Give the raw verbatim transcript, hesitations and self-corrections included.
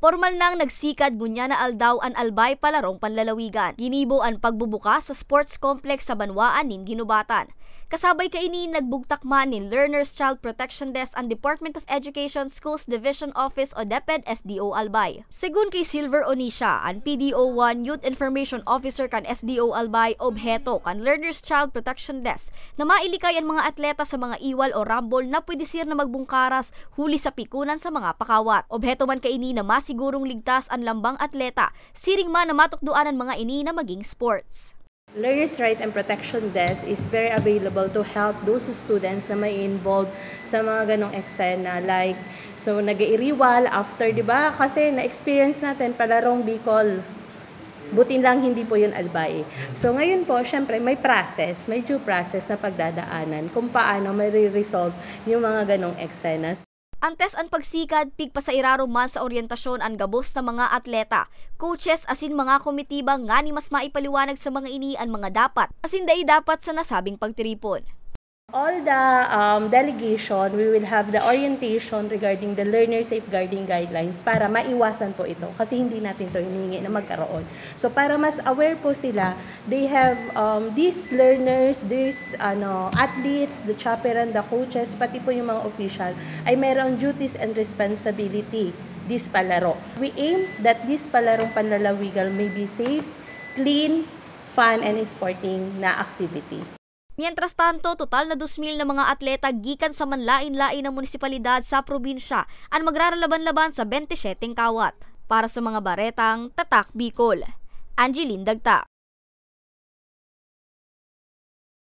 Pormal nang nagsikad ngunyan na aldaw an Albay Palarong Panlalawigan. Ginibo an pagbubukas sa sports complex sa banwaan nin Guinobatan. Kasabay kaini, nagbugtak man nin Learner's Child Protection Desk an Department of Education Schools Division Office o DepEd S D O Albay. Segun kay Silver Onicia, an P D O one Youth Information Officer kan S D O Albay, obheto kan Learner's Child Protection Desk na mailikay an mga atleta sa mga iwal o rambol na pwede sira na magbungkaras huli sa pikunan sa mga pakawat. Obheto man kaini na masigurong ligtas an lambang atleta, siring man na matukdoan an mga ini na maging sports. Learners' Right and Protection Desk is very available to help those students na may involved sa mga ganong eksena. Like, so nag-iiriwal after, di ba? Kasi na-experience natin, palarong Bicol. Buti lang hindi po yun Albay. So ngayon po, syempre, may process, may due process na pagdadaanan kung paano may resolve yung mga ganong eksena. Antes an pagsikad, pigpasairarom man sa oryentasyon an gabos na mga atleta, coaches asin mga komitiba nganing mas maipaliwanag sa mga ini an mga dapat asin dai dapat sa nasabing pagtiripon. All the um, delegation, we will have the orientation regarding the learner safeguarding guidelines para maiwasan po ito kasi hindi natin to hinihingi na magkaroon. So para mas aware po sila, they have um, these learners, these ano, athletes, the chaperone, the coaches, pati po yung mga official ay mayroong duties and responsibility this palaro. We aim that this palarong panlalawigan may be safe, clean, fun, and sporting na activity. Mientras tanto, total na dos mil na mga atleta gikan sa manlain-lain na munisipalidad sa probinsya an magraralaban-laban sa bente siyete kawat. Para sa mga baretang Tatak Bicol, Angeline Dagta.